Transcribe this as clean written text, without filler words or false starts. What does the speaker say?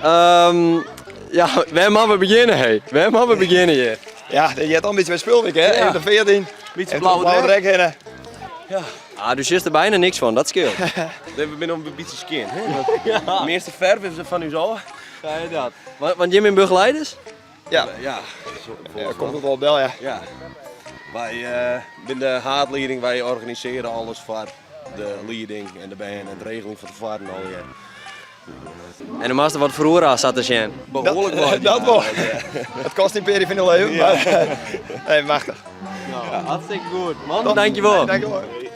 Um, ja, wêr moatte we begjinne, hé? Wêr moatte we begjinne hjir? Ja, dit heart al in bytsje by Spulwike, hè? Even de 14. Bytsje Even blauwe blauwe drek. drek hinne. Ah, do sjochst der byna niks fan, dat skeelt. Nee, we binne in bytsje skjin. Hè? De measte ferf is der fan ús ôf. Ja, dat. Want jim binne begeleiders? Ja, Ja, ja, komt it wol del, ja. Ja. Wy eh, binne de haadlieding, wy organisearje alles foar de lieding en de bern en de regeling fan tefoaren allegear. En do moatst der wat foar oer ha, sa te sjen. Behoarlik wat. Dat wol. It kost in pear fan de leven, mar nee, machtich. Hartstikke goed. Man, dankjewol. Dankjewol.